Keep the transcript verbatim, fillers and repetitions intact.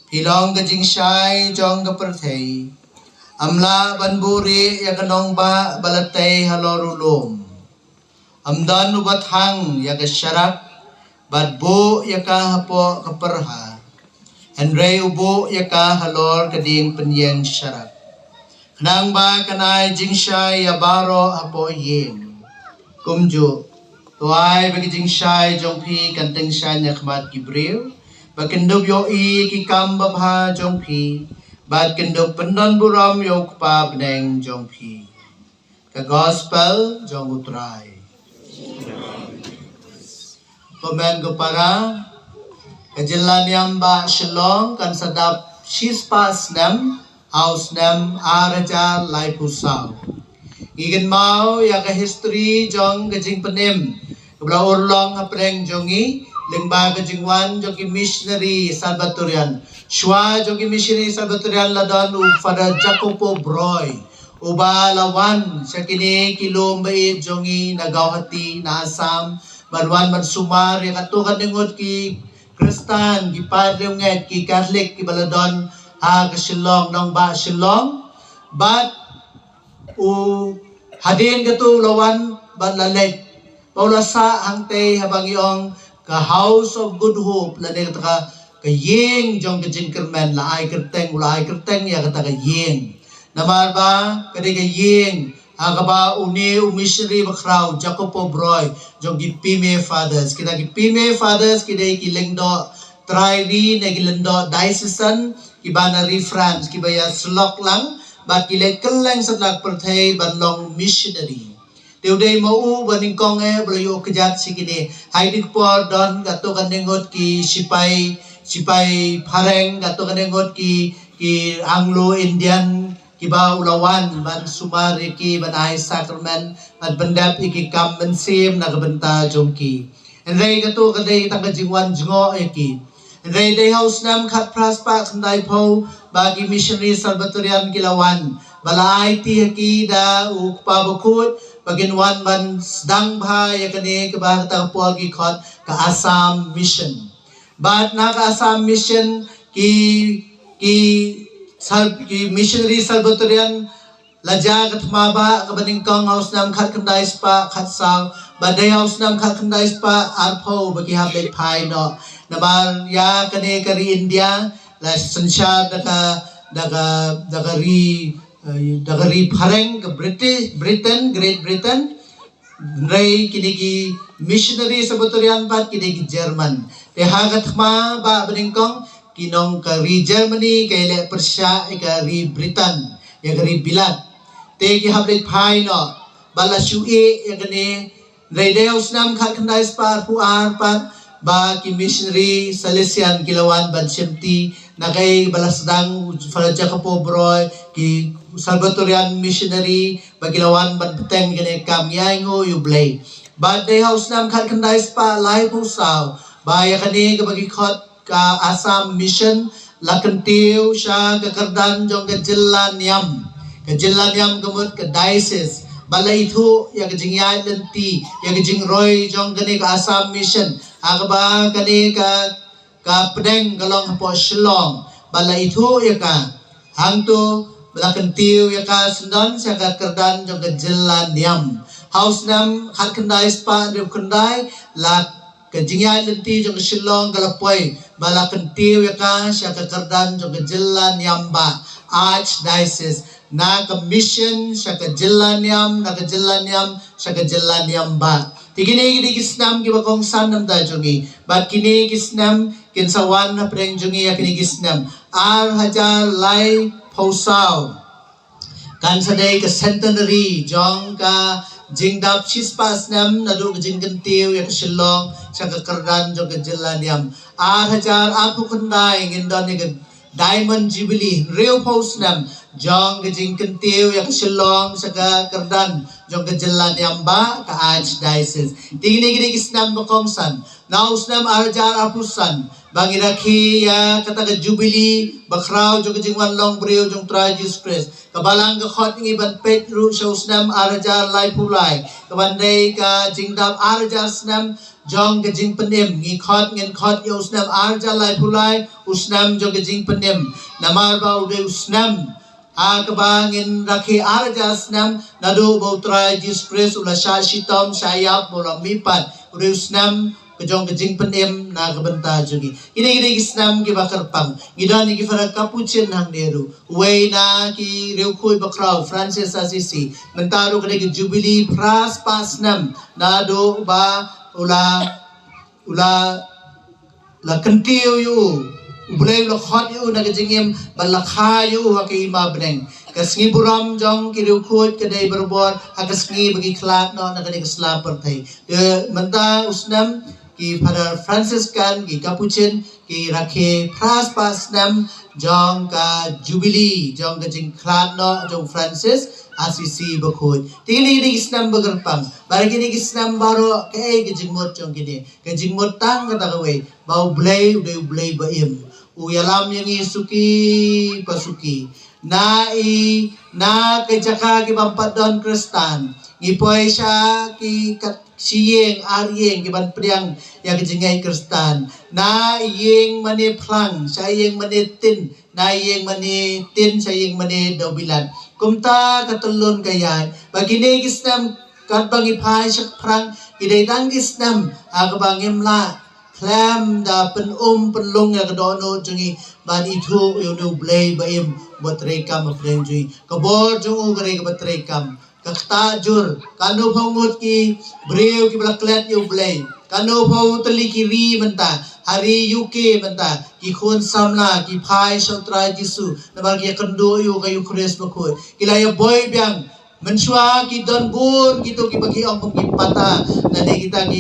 Phi long ka jingshai jong ka pyrthei. Ym lah ban buhrieh ïa ka nongbah ba la tei halor u lum. Ym don uba thang ïa ka sharak bad buh ïa ka hapoh ka pyrha. Hynrei u buh ïa ka halor ka dieng pynïeng sharak, khnang ba kan ai jingshai ïa baroh hapoh ïing. Kumjuh, to ai ba ka jingshai jong phi kan tyngshaiñ ha khmat ki briew, ba kin dup ïohi ki kam babha jong phi, bad kin dup pyndon burom ïa u Kpa bneng jong phi. Ka Gospel jong U Trai. Kumne ko para, ka jylla niam bah Shillong kan sa dap shispah snem ha u snem ar hajar laiphew saw. Ngi kynmaw ïa ka history jong ka jingpynim kaba la urlong hapdeng jong ngi lyngba ka jingwan jong ki missionary Salvatorian. Shuwa jong ki missionary Salvatorian la don u Father Jacopo Broy, uba la wan sha kine ki lum ba ïeit jong ngi na Guwahati, na Assam, ban wan ban sumar ïa katto katne ngut ki Khristan, ki paid riewngeit, ki Katholik kiba la don ha ka Shillong, nongbah Shillong. Bad u hadien katto u la wan bad la leit, ba u la sah hangtei haba ngi ong ka House of Good Hope, lane kata ka, ka ïing jong ka jingkyrmen, la ai kyrteng, u la ai kyrteng ïa kata ka ïing. Namar ba ka dei ka ïing ha kaba une u missionary bakhraw Jacopo Broy jong ki Pime Fathers. Kita ki Pime Fathers ki dei ki lyngdoh trai ri ne ki lyngdoh diocesan kiba na ri France, kiba ïasyllok lang bad ki leit kylleng satlak pyrthei ban long missionary. Te u dei ma u ba nyngkong eh ba la ïoh kjat sha kine. Ha kine ki por don katto katne ngut ki sipai, sipai phareng, katto katne ngut ki, ki Anglo Indian, kiba u la wan ban sumar ïa ki, ban ai sakramen, ban pyndep ïa ki kam mynsiem na ka bynta jong ki. Hynrei kato ka dei tang ka jingwan jngoh ïa ki. Hynrei dei ha u snem khatphra spah khyndaiphew ba ki missionary Salvatorian ki la wan, ba la aiti ha ki da u Kpa Bakhuid ba kin wan ban sdang bha ïa kane kaba ha kata ka por ki khot ka Assam Mission. Bad na ka Assam Mission ki, ki sal-, ki missionary Salvatorian la jia ka thma bah kaba nyngkong ha u snem khatkhyndai spah khatsaw, bad dei ha u snem khatkhyndai spah arphew ba ki hap leit phai noh. Namar ïa kane ka ri India la synshar da ka, da ka, da ka ri, eh, da ka ri phareng, ka British, Britain, Great Britain. Hynrei kine ki missionary Salvatorian pat ki dei ki German. Te ha ka thma bah ba nyngkong ki nong ka ri Germany ka ïaleh pyrshah ïa ka ri Britain, ïa ka ri Bilat. Te ki hap leit phai noh, ba la shu ïeh ïa kane. Hynrei dei ha u snem khatkhyndai spah arphew ar pat ba ki missionary Salesian ki la wan ban shimti na kaei ba la sdang u Father Jacopo Broy, ki Salvatorian missionary ba ki la wan ban bteng kane ka kam ïa ainguh ïa U Blei. Bad dei ha u snem khatkhyndai spah laiphew saw ba ïa kane kaba ki khot ka Assam Mission la kyntiew sha ka kyrdan jong ka jylla niam. Ka jylla niam ka mut ka diocese, ba la ithuh ïa ka jingïaid lynti, ïa ka jingroi jong kane ka Assam Mission ha kaba kane ka, ka pdeng ka long hapoh Shillong, ba la ithuh ïa ka. Hangto ba la kyntiew ïa ka syndon sha ka kyrdan jong ka jylla niam. Ha u snem khatkhyndai spah hynriewphew khyndai la ka jingïaid lynti jong ka Shillong ka la poi, ba la kyntiew ïa ka sha ka kyrdan jong ka jylla niam bah, Archdiocese, na ka mission sha ka jylla niam, na ka jylla niam sha ka jylla niam bah. Te kine ki dei ki snem kiba kongsan na ka bynta jong ngi. Bad kine ki snem kin sa wan hapdeng jong ngi ïa kine ki snem. Ar hajar laiphew saw kan sa dei ka centenary jong ka jingdap shispah snem naduh ka jingkyntiew ïa ka Shillong sha ka kyrdan jong ka jylla niam. Ar hajar arphew khyndai ngin don ïa ka Diamond Jubilee, hynriewphew snem jong ka jingkyntiew ïa ka Shillong sha ka kyrdan jong ka jylla niam bah, ka Archdiocese. Te kine ki dei ki snem ba kongsan. Na u snem ar hajar arphew san ba ngi rakhe ïa kata ka Jubilee bakhraw jong ka jingwan long briew jong U Trai Jisu Khrist. Ka Balang ka khot ngi ban peit ruh sha u snem ar hajar laiphew lai, ka ban dei ka jingdap ar hajar snem jong ka jingpynim. Ngi khot, ngin khot ïa u snem ar hajar laiphew lai u snem jong ka jingpynim. Namar ba u dei u snem ha kaba ngin rakhe ar hajar snem naduh ba u Trai Jisu Khrist u la shah shitom, shah ïap, ba u la mihpat. U dei u snem ka jong ka jingpynim na ka bynta jong ngi. Kine, kine ki snem kiba kyrpang. Ngi don ïa ki Father Capuchin hangne ruh. Uwei na ki riewkhuid bakhraw, Francis Assisi. Mynta ruh ka dei ka jubili phra spah snem naduh ba u la, u la, la kyntiew ïa u. U Blei u la khot ïa u na ka jingim, ba la kha ïa u ha ka Hima Bneng. Ka sngi burom jong ki riewkhuid ka dei barabor ha ka sngi ba ki khlad noh na kane ka sla pyrthei. Te mynta u snem ki Father Franciscan, ki Capuchin, ki rakhe phra spah snem jong ka jubili, jong ka jingkhlad noh jong Francis Assisi bakhuid. Te kine, kine ki snem ba kyrpang. Bad kine ki snem baroh, kaei ka jingmut jong kine? Ka jingmut tang kata kawei, ba u Blei u dei u Blei ba im. U ïalam ïa ngi suki pa suki. Na i, na ka jaka kiba ym pat don Khristan, ngi poi sha ki kat shi ïing ar ïing kiban pdiang ïa ka jingngeit Khristan. Na ïing mane phlang sha ïing mane tin, na ïing mane tin sha ïing mane dewbilat. Kumta ka tyllun ka ïaid. Ba kine ki snem katba ngi phai shaphrang, ki dei tang ki snem ha kaba ngim lah khlem da pyn-um pynlung ïa ka dohnud jong ngi ban ithuh ïa une u Blei ba im, ba treikam hapdeng jong ngi. Ka bor jong u ka dei kaba treikam. Ka ktah jur, katno phew ngut ki briew kiba la klet ïa u Blei. Katno phew tylli ki ri mynta, ha ri U K mynta, ki khun samla ki phai sha u Trai Jisu namar ki ïakynduh ïa u ka Eukharist bakhuid. Ki la ïaboi biang. Mynshuwa ki don bun kito kiba ki ong kum ki pata, lane kita ki